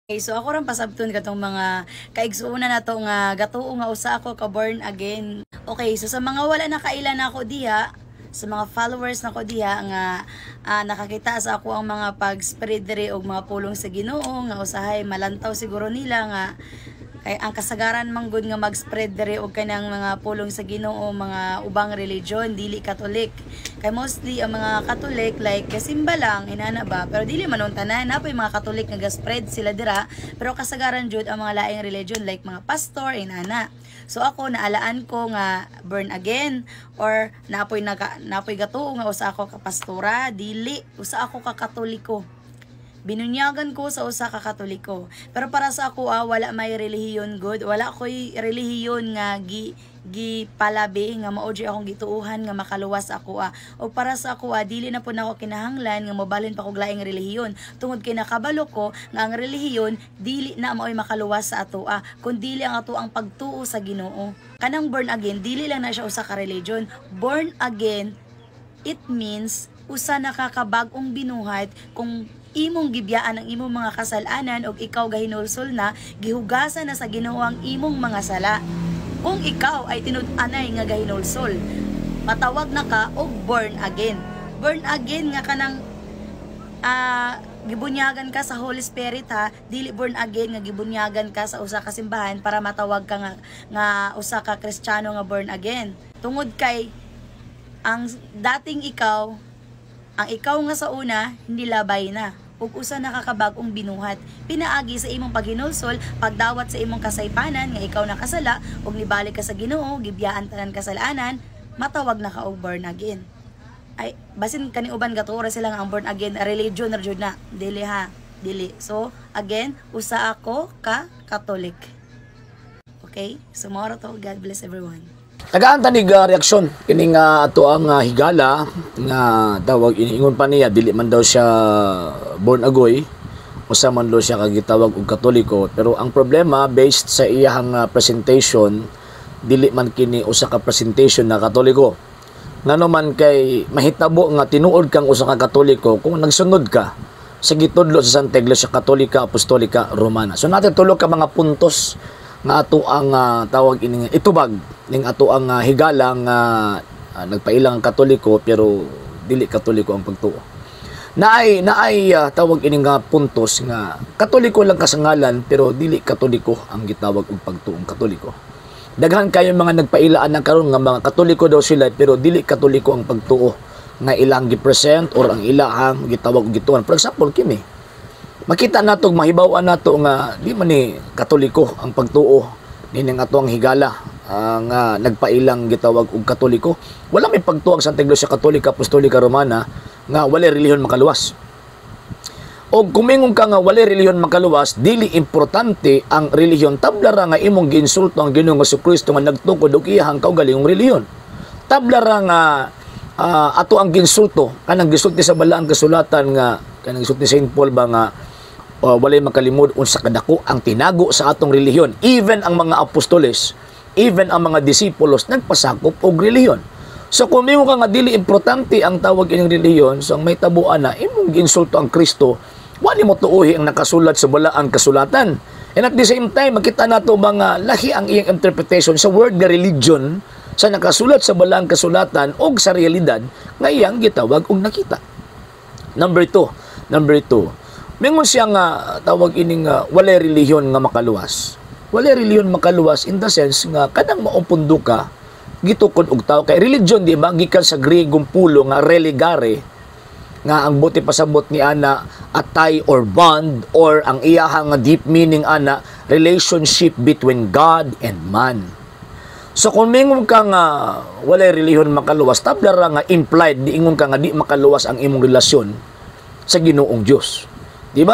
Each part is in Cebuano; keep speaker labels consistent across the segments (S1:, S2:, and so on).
S1: Okay, so ako rin pasabton katong mga kaigsuonan nato nga gatuo nga usa ako ka born again. Okay, so sa mga wala nakaila nako diha, sa mga followers nako diha nga nakakita sa ako ang mga pag-spread diri og mga pulong sa Ginoo nga usahay malantaw siguro nila nga kay ang kasagaran man gud nga mag-spread diri og kanang mga pulong sa Ginoo, mga ubang religion, dili Katolik. Kay mostly ang mga Katolik, like kasimba lang inana ba, pero dili man tanan. Napoy mga Katolik nga ga-spread sila dira, pero kasagaran jud ang mga laing religion, like mga pastor inana. So ako, naalaan ko nga born again or napoy naka, napoy gatuo nga usa ako ka pastora. Dili, usa ako ka Katoliko. Binunyagan ko sa usa ka Katoliko. Pero para sa ako, wala may relihiyon gud, wala ko'y relihiyon nga gi gipalabi nga mao jud akong gituuhan nga makaluwas ako. O para sa ako, dili na po nako kinahanglan nga mobalhin pa kog laing relihiyon tungod kay nakabalo ko nga ang relihiyon dili na mao'y makaluwas sa ato, kun dili ang ato ang pagtuo sa Ginoo. Kanang born again, dili lang na siya usa ka religion. Born again, it means usa nakakabag-ong binuhat kung imong gibiyaan ang imong mga kasalanan og ikaw gahinulsol na, gihugasan na sa Ginoo ang imong mga sala. Kung ikaw ay tinud-anay nga gahinulsol, matawag na ka og born again. Born again nga kanang gibunyagan ka sa Holy Spirit ha, dili born again nga gibunyagan ka sa usa ka simbahan para matawag ka nga usa ka Kristiyano nga born again. Tungod kay ang dating ikaw, ang ikaw nga sa una, hindi labay na ug usa nakakabag-ong binuhat pinaagi sa imong paghinulsol, pagdawat sa imong kasaypanan nga ikaw nakasala ug nibalik ka sa Ginoo, gibiyaan tanan kasalanan, matawag na ka og born again. Ay, basin kani uban gatuo ra sila nga ang born again religion ra jud na. Dili ha, dili. So again, usa ako ka Catholic. Okay, so mao ra to. God bless everyone.
S2: Tagaan ta nig reaksyon kini nga ato ang higala nga tawag iniingon pa niya dili man daw siya born agoy, usa man daw siya kagitawag og Katoliko, pero ang problema, based sa iyahang presentation, dili man kini usa ka presentation na Katoliko. Ngano man kay mahitabo nga tinuod kang usa ka Katoliko kung nagsunod ka sa gitudlo sa Santa Iglesia Katolika Apostolika Romana. So natin tulo ka mga puntos nga ato ang tawag ini itubag ning ato ang higala nga nagpailang ang Katoliko pero dili Katoliko ang pagtuo. Naay tawag ini nga puntos nga Katoliko lang kasangalan pero dili Katoliko ang gitawag og pagtuong Katoliko. Daghan kayo mga nagpailaan ng karon nga mga Katoliko daw sila pero dili Katoliko ang pagtuo nga ilang gi-present or ang ilahang gitawag og gituan. For example, kini makita nato, mahibaw-an nato nga di man ni Katoliko ang pagtuo nining ato ang higala nga nagpailang gitawag og Katoliko. Wala may pagtuo ang Santa Iglesia Katolika Apostolika Romana nga walay relihiyon makaluwas. Og kumingon ka nga walay relihiyon makaluwas, dili importante ang relihiyon, tabla ra nga imong giinsulto ang Ginoong Kristo nga nagtukod og iyahang kaugalingong relihiyon. Tabla ra nga ato ang ginsulto kanang gisulti sa Balaang Kasulatan nga kanang gisulti Saint Paul ba nga walay makalimod unsa kadako ang tinago sa atong relihiyon. Even ang mga apostoles, even ang mga disipulos nagpasakop og relihiyon. So kung mingon ka nga dili importante ang tawag ining relihiyon, so ang may tabuan na imong giinsulto ang Kristo, wa nimo tuohi ang nakasulat sa Balaang Kasulatan. And at the same time, makita nato mga lahi ang iyang interpretation sa word nga religion sa nakasulat sa Balaang Kasulatan og sa realidad nga iyang gitawag og nakita. Number two, mingon siya nga tawag ining walay relihiyon nga makaluwas. Walay relihiyon makaluwas in the sense nga kanang maong ka gitukod og tao, kay religion, di ba, gikan sa Griegong pulo nga religare, nga ang buot pasabot ni ana a tie or bond, or ang iyahang nga deep meaning ana, relationship between God and man. So kung mingon ka nga walay relihiyon makaluwas, tabla ra nga implied diingon ka nga di makaluwas ang imong relasyon sa Ginoong Dios. Di ba?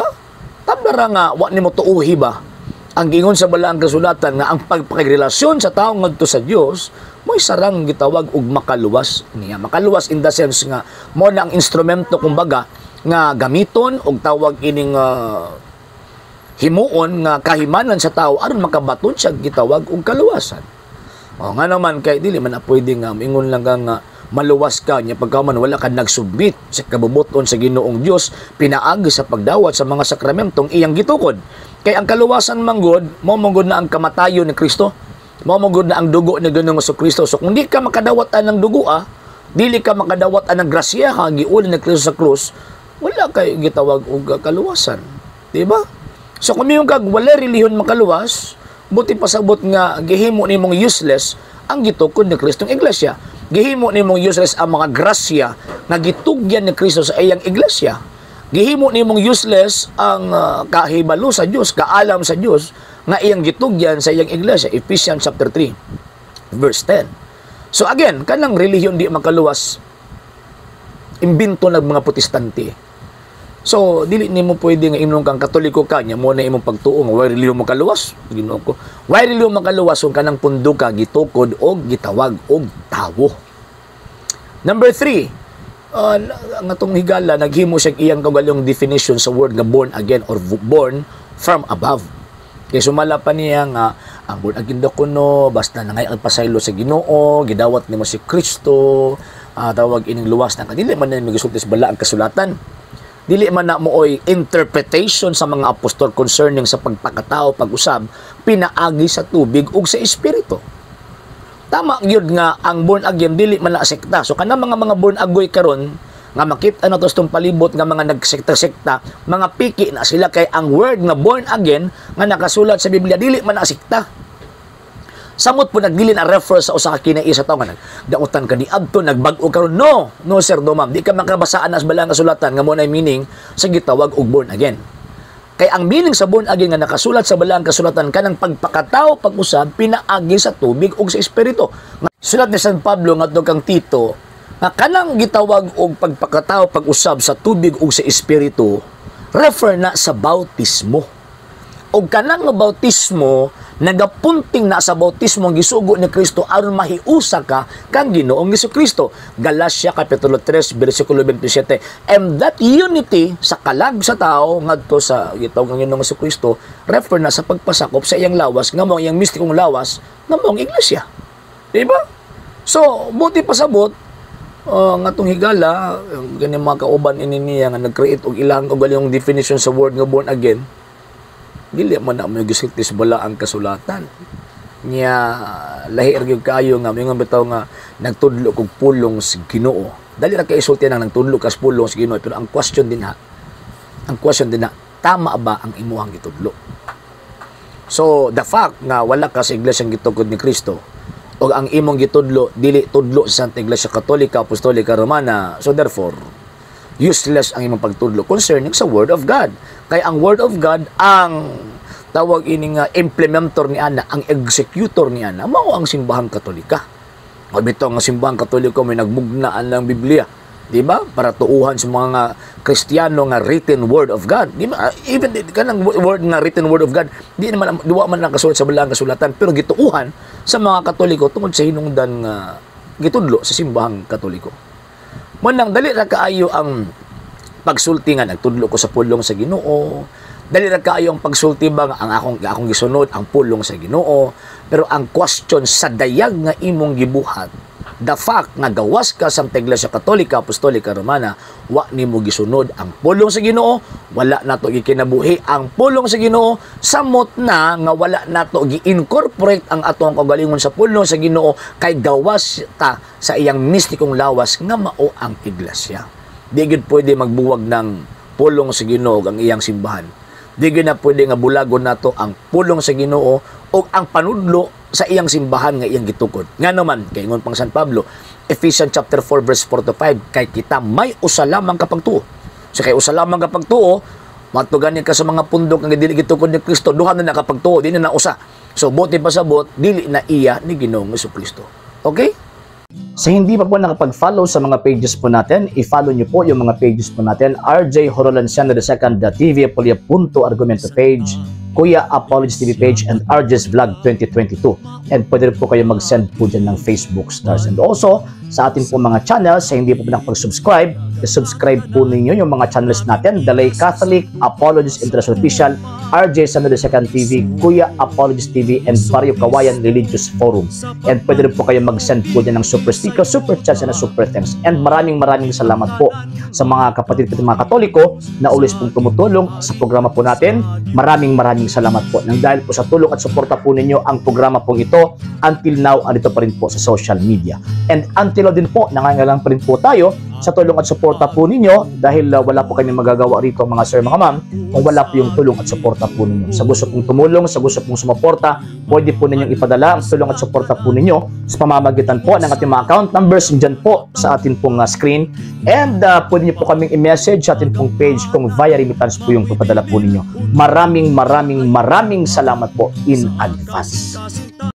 S2: Tabla ra nga wa nimo tuuhi ba ang giingon sa Balaang Kasulatan nga ang pagpakigrelasyon sa tao ngadto sa Dios mo'y sarang gitawag og makaluwas niya. Makaluwas in the sense nga mo na ang instrumento kumbaga nga gamiton og tawag ining himuon nga kahimanan sa tao aron makabaton siya gitawag og kaluwasan. O nga naman kay dili man na pwede nga mingon lang ka nga Maluwas ka nya pagkaman wala ka nagsubmit sa kabubuton sa Ginoong Dios pinaagi sa pagdawat sa mga sakramentong iyang gitukod. Kay ang kaluwasan manggod, mao manggod na ang kamatayon ni Kristo. Mao manggod na ang dugo ni Ginoong Kristo. So kung di ka makadawat ng dugo dili ka makadawat ng grasya ha giuli ni Kristo sa krus, wala kay gitawag og kaluwasan. Di ba? So kung yung kag wala relihiyon makaluwas, buti pasabot nga gihimo nimong useless ang gitukod ni Kristong iglesia. Gihimo nimong useless ang mga grasya nga gitugyan ni Kristo sa iyang iglesia. Gihimo nimong useless ang kahibalo sa Dios, kaalam sa Dios nga iyang gitugyan sa iyang iglesia. Ephesians chapter 3 verse 10. So again, kanang relihiyon di makaluwas, imbento ng mga Protestante. So, dili nimo pwede nga imong kang Katoliko ka nya mo na imong pagtuo nga way relihiyon makaluwas. Ginoo ko. Way relihiyon makaluwas kung kanang pundo ka gitukod og gitawag og tawo. Number 3, ang atong higala naghimo siya iyang kaugalingong definition sa word nga born again or born from above. Kay sumala pa niya nga ang born again daw kuno basta nangay ang pasaylo sa Ginoo, gidawat nimo si Kristo, tawag ining luwas na ka. Dili man na migisulti sa balaang kasulatan. Dili man na mooy interpretation sa mga apostol concerning sa pagpakatao, pag-usab, pinaagi sa tubig ug sa espiritu. Tama gyud nga ang born again dili man na sekta. So kanang mga born agoy karon nga makita na to sa palibot nga mga nagsekta-sekta, mga piki na sila kay ang word nga born again nga nakasulat sa Biblia dili man na sekta. Samot po nagdili na refer sa usa ka kinai sa tawo nga nagdautan ka ni adto nagbag-o karon. No, no sir, no ma'am, di ka makabasaan as balang kasulatan nga mo na meaning sa gitawag og born again. Kay ang meaning sa born again nga nakasulat sa balang kasulatan kanang pagpakatao pag-usab pinaagi sa tubig ug sa espiritu. Sulat ni San Pablo ngadto kang Tito nga kanang gitawag og pagpakatao pag-usab sa tubig ug sa espiritu refer na sa bautismo. Og kanang nga bautismo nagapunting na sa bautismo ang gisugo ni Kristo aron mahiusa ka kang Ginoong Kristo. Galatia kapitulo 3 bersikulo 27. And that unity sa kalag sa tao ngadto sa gitawag ng Ginoong Kristo refer na sa pagpasakop sa iyang lawas nga mao iyang mistikong lawas nga mao ang iglesia. Di ba? So, buti pasabot nga atong higala gani mga kauban ini niya nga nag-create og ilang kaugalingong definition sa word nga born again, dili man na mo gisulti sa balaang kasulatan. Nya lahi ra gyud kaayo nga moingon bitaw nga nagtudlo kog pulong sa Ginoo. Dali ra kay isulti nang nagtudlo ka sa pulong sa Ginoo, pero ang question din na, tama ba ang imuhang gitudlo? So the fact nga wala ka sa iglesia gitukod ni Kristo o ang imong gitudlo dili tudlo sa Santa Iglesia Katolika Apostolika Romana, so therefore useless ang imong pagtudlo concerning sa Word of God. Kay ang Word of God, ang tawag ini nga implementer ni ana, ang executor ni ana, mao ang simbahang Katolika. O bitaw nga simbahang Katoliko may nagmugnaan ng Biblia, di ba? Para tuuhan sa mga Kristiyano nga written Word of God. Di ba? Even kanang word nga written Word of God, di naman duwa man nakasulat sa balaang kasulatan, pero gituuhan sa mga Katoliko tungod sa hinungdan nga gitudlo sa simbahang Katoliko. Manang dali ra kaayo ang pagsulti nga nagtudlo ko sa pulong sa Ginoo. Dali ra kaayo ang pagsulti ba nga ang akong gisunod ang pulong sa Ginoo. Pero ang question sa dayag nga imong gibuhat, the fact nga gawas ka sa Iglesia Katolika Apostolika Romana, wa nimo gisunod ang pulong sa Ginoo, wala nato gikinabuhi ang pulong sa Ginoo, samot na nga wala nato gi-incorporate ang atong kaugalingon sa pulong sa Ginoo kay gawas ta sa iyang mistikong lawas nga mao ang iglesia. Di gyud pwede magbuwag ng pulong sa Ginoo ang iyang simbahan. Di gyud na pwede nga bulagon nato ang pulong sa Ginoo o ang panudlo sa iyang simbahan nga iyang gitukod. Nga naman, kay ingon pang San Pablo, Ephesians chapter 4 verse 4 to 5, kay kita may usa lamang ka pagtuo. So kay usa lamang ka pagtuo, matuganin ka sa mga pundok nga dili gitukod ni Kristo, duha na nakapagtuo, di na nausa. So buti pasabot, dili na iya ni Ginoong Kristo. Okay? Sa hindi pa po nakapag-follow sa mga pages po natin, i-follow nyo po yung mga pages po natin, RJ Horolanciano II, The TV Apolia Punto Argumento page, Kuya Apologies TV page, and RJ's Vlog 2022. And pwede rin po kayo mag-send po dyan ng Facebook stars. And also, Sa atin po mga channels, sa hindi po nakapag-subscribe, subscribe po ninyo yung mga channels natin: Dalay Catholic, Apologist International Official, RJ Samuel Second TV, Kuya Apologist TV, and Barrio Kawayan Religious Forum. And pwede rin po kayo mag-send po dyan ng super sticker, super chat, and super thanks. And maraming maraming salamat po sa mga kapatid ko, mga Katoliko na always pong tumutulong sa programa po natin. Maraming maraming salamat po. Nang dahil po sa tulong at suporta po ninyo, ang programa pong ito until now andito pa rin po sa social media. And until now din po, nangangailangan pa rin po tayo sa tulong at suporta po ninyo dahil wala po kami magagawa rito, mga sir, mga ma'am, kung wala po yung tulong at suporta po ninyo. Sa gusto pong tumulong, sa gusto pong sumuporta, pwede po ninyong ipadala ang tulong at suporta po ninyo sa pamamagitan po ng ating mga account numbers dyan po sa atin pong screen. And pwede niyo po kaming i-message sa atin pong page kung via remittance po yung papadala po ninyo. Maraming maraming maraming salamat po in advance.